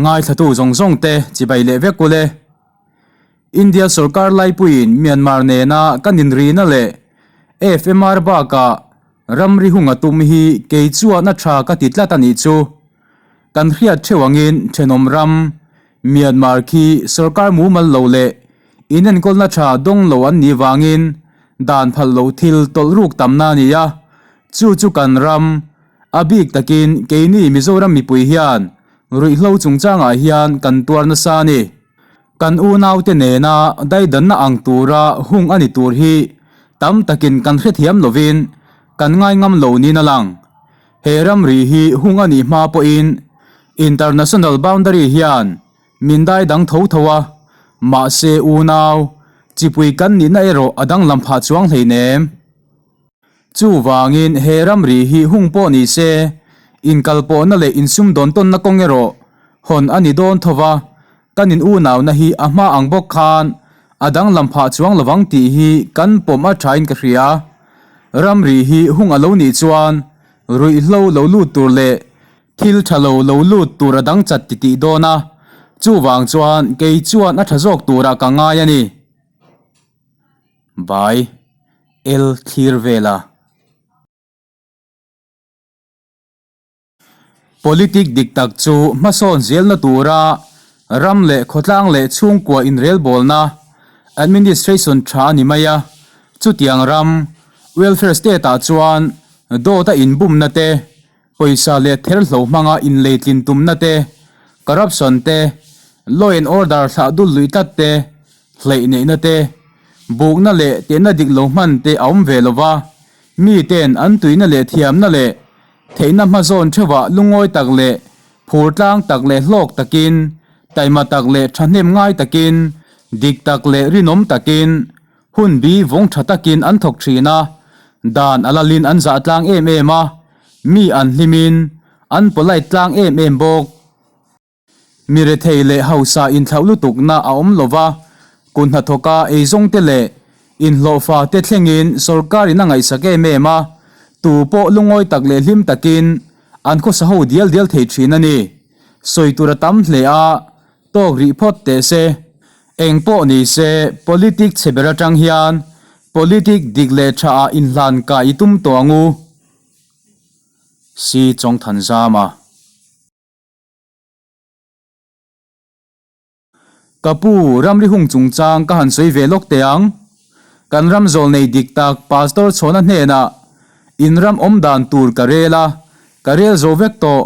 Ngaithlatu zawng zawng te chibai leh vek ule. India sorkar laipuiin Myanmar nena kan inrina leh FMR bakah ramri hung a tum hi kei chuan a tha ka ti tlat a nih chu. Kan hriat theuh angin thenawm ram Myanmar khi sorkar mumal lo leh inenkawlna tha dawng lo an nih vangin dan phal lo thil tawlh ruk tamna a ni a, chu chu kan ram A bik takin keini Mizoram mipui hian ruihhlo chungchangah hian kan tuar nasa a ni. Kan unaute nena daidanna ang tura hung a ni tur hi tam takin kan hrethiam lovin kan ngai ngam lo niin a lang. He ramri hi hung a nih hma pawhin international boundary hian min daidang tho tho a, mahse unau chipui kan nihna erawh a danglam phah chuang hleinem. Chuvangin he ramri hi hung pawh ni se, inkalpawhna leh insumdawn tawnna kawng erawh hawn a ni dawn tho va, kan in unauna hi a hma ang bawk khan a danglam phah chuang lovang tih hi kan pawm a thain ka hria. Ramri hi hung a lo nih chuan ruihhlo lo lut tur leh thil tha lo lo lut tur a dang chat titih dawn a, chuvang chuan kei chuan a tha zawk turah ka ngai a ni. Bai El thlir vela. Politic dik tak chu hmasawn zelna tura ram leh khawtlang leh chhungkua inrelbawlna, administration, tha a ni mai a. Chutiang ram, welfare state ah chuan dawt a inbumna te, Pawisa leh therhlo hmanga inleitlin tumna te, corruption te, law and order thlah dul luih tlat te, hleih neihna te, bukna leh tehna dik lo hman te a awm ve lo va, miten an tuina leh thiamna leh theihna hmazawn theuhah lungawi tak leh phur tlang tak leh hlawk takin, taima tak leh thahnem ngai takin, dik tak leh rinawm takin, Hun bi vawng tha takin an thawk thin a, dan a lalin an zah tlang em em a, mi an hlimin an polite tlang em em bawk. Mi rethei leh hausa inthlauh lutukna a awm lo va, kut hnathawka eizawngte leh inhlawhfa te thlengin sorkarin a ngaihsak em em a, tu pawh lungawi tak leh hlim takin an khawsa ho dial dial thei thin a ni. Sawi tur a tam hle a, tawk rih phawt teh se. Eng pawh ni se, politic chhe ber atang hian politic dik leh tha ah inhlan kai i tum tawh ang u. Si Chawngthanzama. Ka pu, ramri hung chungchang ka han sawi ve lawk teh ang. Kan ram zawl nei dik tak Pastor Chhawna hnenah in ram awm dan tur ka rel a, ka rel zo vek tawh.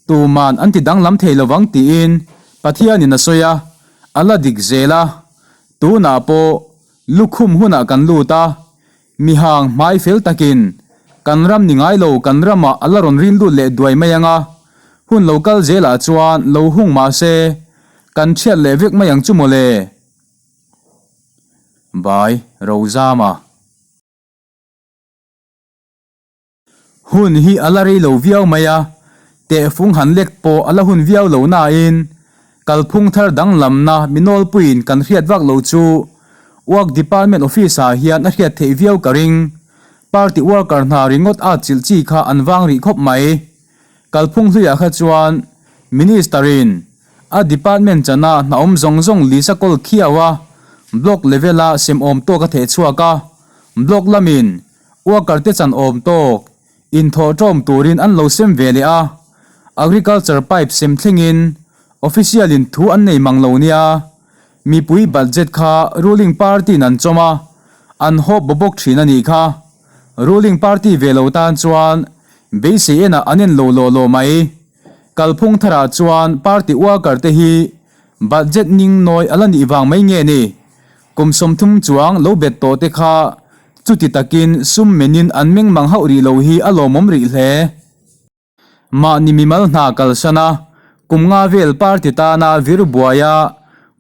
Tuman an ti danglam thei lovang tiin Pathianin a sawi a, a la dik zel a. Tunah pawh lukhum hunah kan lut a, mihang hmai fel takin kan ram ni ngai lo kan ramah a la rawn rin lut leh duai mai ang a, hun lo kal zelah chuan lo hung mah se kan thiat leh vek mai ang chu mawle. Bai Rozama. Hun hi a la rei lo viau mai a, tehfung han lek pawh a la hun viau lo nain kalphung thar danglamna mi nawlpuiin kan hriat vak lo chu Work Department Office ah hian a hriat theih viau ka ring. Party worker hna ringawt at chilh chi kha an vang rih khawp mai. Kalphung hluiah kha chuan Minister in a department chana hna awm zawng zawng list a kawl khiau a, block level a sem awm tawk a theh chhuak a, block lamin Worker te chan awm tawk, inthawh ṭawm turin an lo sem ve leh a, Agriculture pipe sem thlengin official in thu an nei mang lo nia. Mipui budget kha ruling party in an chawm a, an hawp baw bawk thin a nih kha. Ruling party ve lo tan chuan beisei enah an en lo law law mai. Kalphung tharah chuan party worker te hi budget ning nawi a la nih vang mai nge ni? Kum 30 chuang lo bet tawh te kha chuti takin sum menin an meng mang hauh rih lo hi a lawmawm rih hle. Mahni mimal hna kalsan a, kum nga vel party tana vir buai a,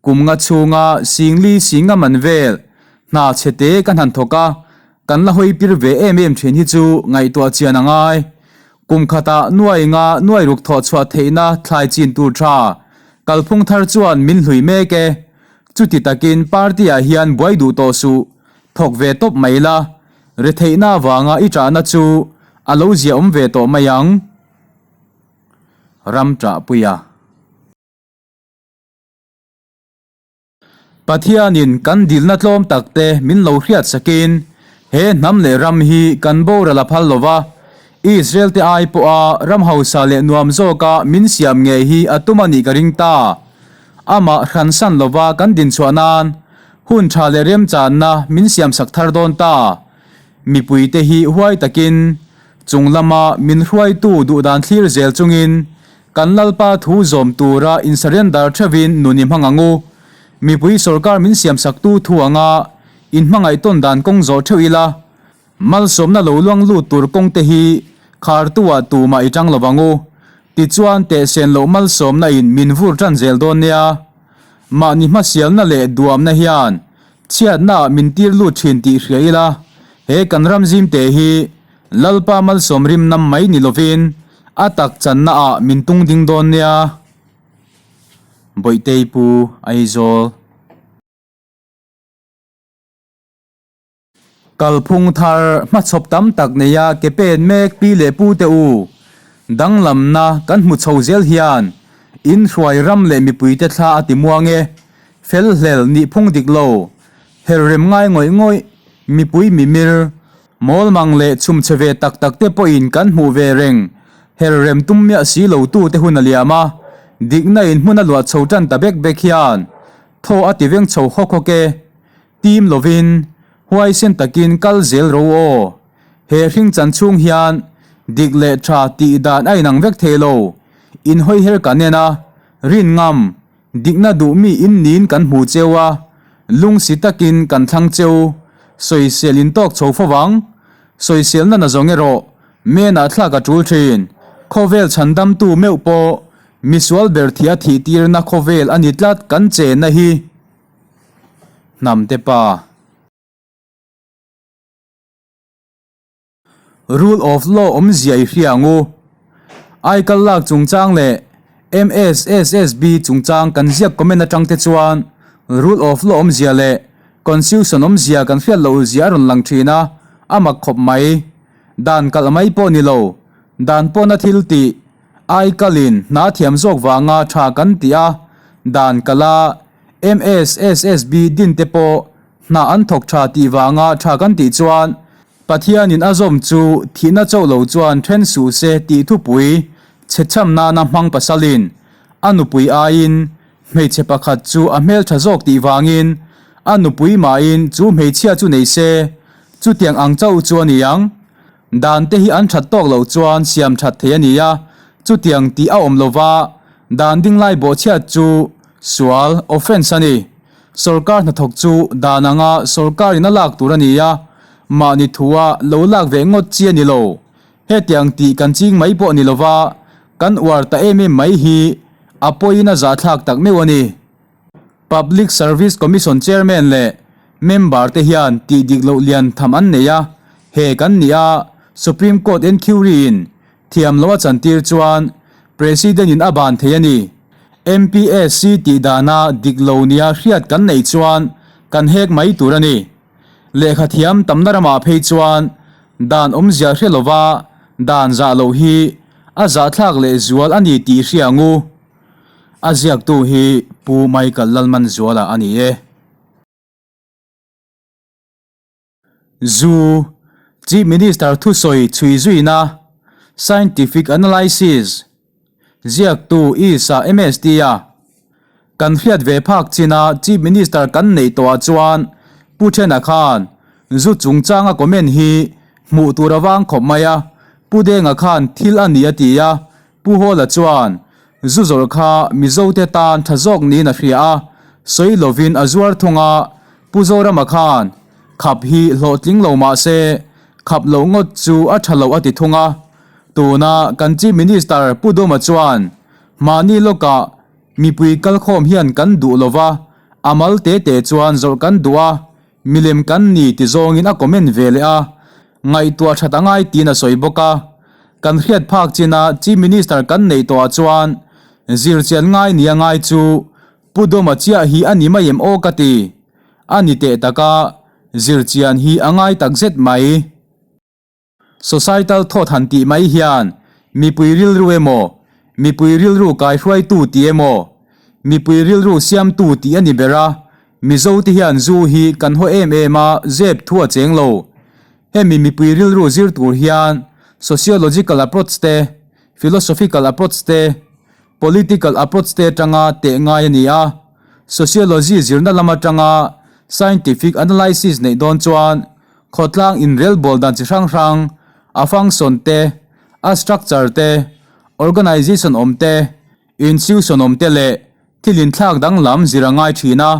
kum nga chhunga singli singa man vel hna chhete kan han thawk a, kan la hawi pir ve em em thin hi chu ngaihtuah chian a ngai. Kum khatah nuai nga nuai ruk thawh chhuah theihna thlai chin tur tha kalphung thar chuan min hlui mek e. Chuti takin party ah hian buai duh tawh suh, thawk ve tawp mai la, retheihna avanga i ṭahna chu a lo ziahawm ve tawh mai ang. Ram ṭahpuia. Pathianin kan dilna tlawm takte min lo hriat sakin he hnam leh ram hi kan boral a phal lo va, Israel te ai pawha ram hausa leh nuam zawka min siam ngei hi a tum a nih ka ring ta. Amah hransan lova kan dinchhuah nan hun tha leh remchanna min siamsak thar dawn ta. Mipuite hi huai takin chung lama min hruaitu duhdan thlir zel chungin kan Lalpa thu zawm tura insurrender theuhin nun i hmang ang u. Mipui sorkar min siamsaktu thu anga inhmangaih tawn dan kawng zawh theuh ila, malsawmna lo luang lut tur kawngte hi khartu-ah tumah i tang lo vang u. Tichuan tehsen loh malsawmna in min vur tan zel dawn nia. Mahni hmasialna leh duamna hian Chhiatnaah min tir lut thin tih hria ila, he kan ram zimte hi Lalpa malsawm rim nam mai ni lovin a tak channaah min tung ding dawn nia. Bawihtei Pu Aizawl. Kalphung thar hmachhawp tam tak neia ke pen mek pi leh pu te u, danglamna kan hmu chho zel hian in hruai ram leh mipuite thla a ti muang e. Fel hlel nih phung dik lo, her rem ngai ngawih ngawih, mipui mimir, mawl mang leh chhum chhe ve tak tak te pawhin kan hmuh ve reng, her rem tum miah si lo tu te hun a liam a, dikna in hmun a luah chho tan ta bek bek hian thaw a ti veng chho hawk hawk e. Tim lovin, huaisen takin kal zel ro aw. He hring chan chhung hian dik leh tha tih dan a inang vek thei lo, inhawi her kan en a, rin ngam, Dikna duh mi in niin kan hmu cheu a, lungsi takin kan thlang cheu. Sawisel in tawk chho fo vang. Sawiselna na zawng erawh menah thlak a tul thin. Khawvel chhandamtu meuh pawh misual ber thih a thih tirna khawvel a ni tlat kan chenna hi. Hnamte pa. Rule of law awmzia i hria ang u. Aikal lak chungchang leh MSSSB chungchang kan ziak comment atang te chuan Rule of law awmzia leh Constitution awmzia kan hriat loh zia a rawn lang thin a, a mak khawp mai. Dan kalh mai pawh ni lo, dan pawna thil tih, aikalin hna thiam zawk vanga tha kan tih a, dan kalh a MSSSB din te pawh hna an thawk tha tih vanga tha kan tih chuan Pathianin a zawm chu thihna chauh lo chuan then suh se tih thupui chhechham nana hmang pasalin a nupui aiin hmeichhe pakhat chu a hmeltha zawk tih vangin a nupui mahin chu hmeichhia chu nei se chutiang ang chauh chu a ni ang. Dan te hi an that tawk loh chuan siam that thei a ni a, chutiang tih a awm lova dan dinglai bawhchhiat chu sual, offence, a ni. Sorkar hnathawk chu dan anga sorkarin a lak tur a ni a, mahni thua lo lak ve ngawt chi a ni lo. Hetiang tih kan ching mai pawh ni lova, kan uar ta em em mai hi a pawiin a zahthlak tak meuh a ni. Public Service Commission Chairman leh member te hian tih dik loh lian tham an nei a, he kan ni a, Supreme Court Enquiry in Thiam lo a chantir chuan President in a ban thei a ni. MPSC tih dana dik lo nia hriat kan neih chuan kan hek mai tur a ni. Lehkha thiam tamna ramah phei chuan dan awmzia hre lova dan zah loh hi a zahthlak leh zual a ni tih hria ang u. A ziaktu hi Pu Michael Lalmanzuala a ni e. Zu, Chief Minister thusawi chhui zuina, Scientific Analysis, ziaktu Isa MST a kan hriat ve phak china Chief Minister kan neih tawhah chuan Pu Thena khan zu chungchanga comment hi hmuh tur a vang khawp mai a, Pu Denga khan thil a ni a ti a, Pu Hawla chuan zu zawrh kha Mizote tan tha zawk niin a hria a, sawi lovin a zuar thung a, Pu Zorama khan khap hi hlawhtling lo mah se khap loh ngawt chu a tha lo a ti thung a. Tuna kan Chief Minister Pu Duma chuan mahni lawkah mipui kalkhawm hian kan duh lova, a mal te te chuan zawrh kan duh a, Milem kan ni ti zawngin a comment ve leh a, ngaihtuah that a ngai tiin a sawi bawk a. Kan hriat phak china Chief Minister kan neih tawhah chuan zirchian ngai nia ngai chu Pu Dawma chiah hi a ni mai em aw ka ti. A ni teh taka zirchian hi a ngai takzet mai. Societal thought han tih mai hian mipui rilru emaw, mipui rilru kaihruaitu tih emaw, mipui rilru siamtu tih a ni ber a. Mizote hian zu hi kan haw em em a, zep thu a cheng lo. Hemi mipui rilru zir tur hian sociological approach te, philosophical approach te, political approach te atanga teh ngai a ni a. Sociology zirna lam atanga scientific analysis neih dawn chuan khawtlang inrelbawl dan chi hrang hrang, a function te, a structure te, organization awm te, Institution awm te leh thil inthlak danglam zir a ngai thin a,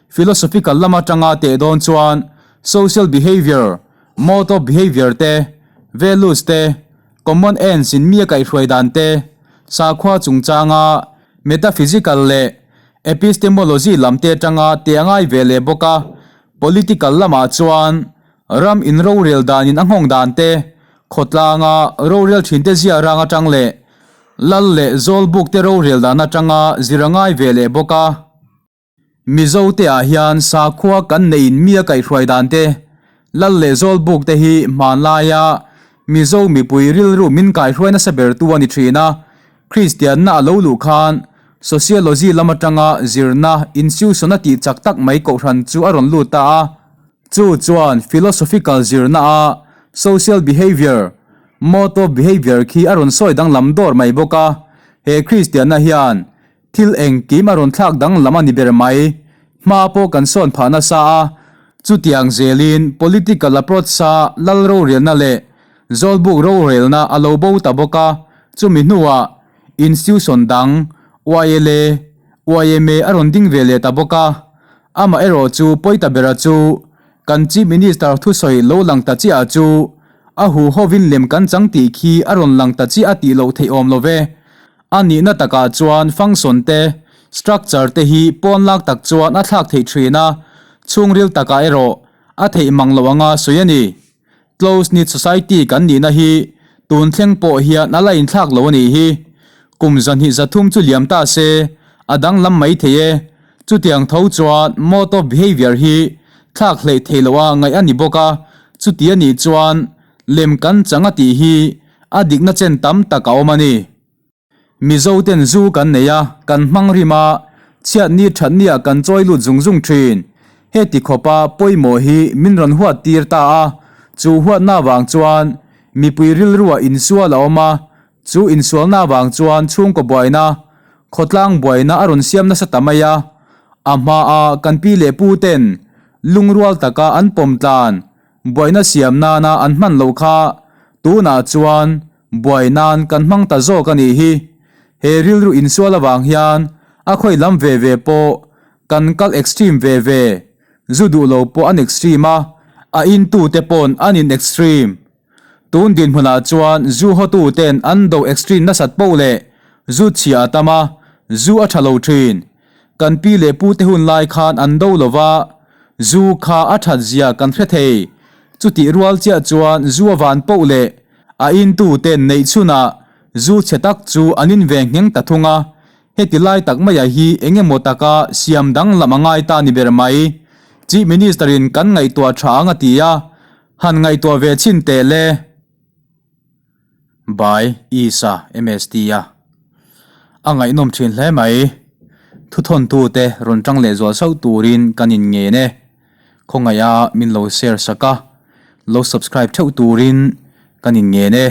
philosophical lam atanga teh dawn chuan social behaviour, mode of behaviour te, values te, common ends in mi a kaihhruai dan te, sakhua chungchanga metaphysical leh epistemology lam te atanga teh a ngai ve leh bawk a, political lamah chuan ram inrorel danin a nghawng dan te, khawtlanga rorel thin te zia rang atang leh Lal leh Zawlbuk te rorel dan atanga zir a ngai ve leh bawk a. Mizo te ah hian sakhua kan neihin mi a kaihhruai dan te, Lal leh Zawlbuk te hi hmanlaia Mizo mipui rilru min kaihhruai nasa bertu a ni thin a. Kristianna a lo luh khan Sociology lam atanga zirna institution a tih chak tak mai kohhran chu a rawn lut ta a. Chu chuan philosophical zirna a social behaviour, Mode of behaviour khi a rawn sawi danglam dawr mai bawk a, he Kristianna hian thil engkim a rawn thlak danglam a ni ber mai. Hma pawh kan sawn phah nasa a, chutiang zelin political approach a lal rorelna leh zawlbuk rorelna a lo bo ta bawk a, chumi hnuah institution dang YLA, yma a rawn ding ve leh ta bawk a, amaherawh chu pawi ta bera chu Kan Chief Minister thusawi lo lang ta chiah chu a hu hovin lem kan chang tih khi a rawn lang ta chiah a tih loh theih awm lo ve. A nihna takah chuan function te, structure te hi pawn lak tak chuan a thlak theih thin a, chhungril takah erawh a theih mang loh anga sawi a ni. Close knit society kan nihna hi tun thleng pawh hian a la inthlak lo a nih hi. Kum 200 300 chu liam ta se a danglam mai thei e. Chutiang tho chuan mode of behaviour hi thlak hleih theih loh a ngaih a ni bawk a, chuti a nih chuan lem kan chang a tih hi a dikna chen tam tak a awm a ni. Mizo ten zu kan nei a, kan hmang rim a, chhiatni thatnia kan chawi lut zung zung thin. Heti khawpa pawimawh hi min rawn huat tir ta a, chu huatna vang chuan mipui rilruah insual a awm a, chu insualna vang chuan chhungkaw buaina, khawtlang buaina a rawn siam nasa ta mai a. A hmaa kan pi leh pu ten lungrual taka an pawm tlan buaina siam nana an hman loh kha tunah chuan Buai nan kan hmang ta zawk a nih hi. He rilru insual avang hian a khawi lam ve ve pawh kan kal extreme ve ve, zu duh lo pawh an extreme a, a in tu te pawn an in extreme. Tun dinhmunah chuan zu hawtu ten an do extreme nasat poh leh zu chhia a tam a, zu a tha lo thin. Kan pi leh pu te hun lai khan an do lo va, zu kha a that zia kan hre thei. Chutih rual chiah chuan zu a van poh leh A intute neih chhunah zu chhe tak chu an in ve ngheng ta thung a, heti lai tak maia hi eng emaw taka siam danglam a ngai ta ni ber mai. Chief Minister-in kan ngaihtuah tha ang a ti a, han ngaihtuah ve chhin teh le. By Isa MST a a ngaihnawm thin hle mai. Thuthawntute rawn tang leh zual sauh turin kan inngen e. Khawngaiha min lo share sak a, lo subscribe theuh turin kan inngen e.